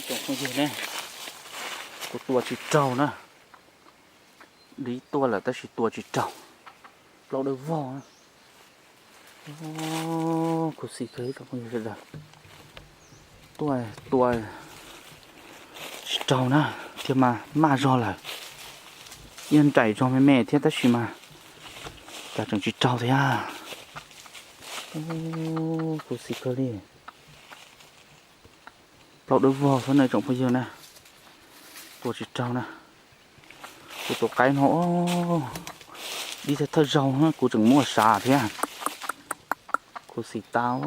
Tsoom phooj ywg ne, kuv tua tsis raug na. Dib tuaj lawm tab sis tua tsis raug. Plaub dawb vog. Khuv xim kawg li tsoom phooj ywg sawv daws. Tuaj tua tsis raug na, thiab mas maj zog lawm. Yeej nraim zog me me thiab tab sis mas cas tseem tsis raug thiab. Khuv xim kawg li. Plaub dawb vog xwb na tsoom phooj ywg na. Tua tsis raug na. Kuv tus qaib no dib thawj thawj zaug kuv tseem muaj sav thiab. Khuv xim tas.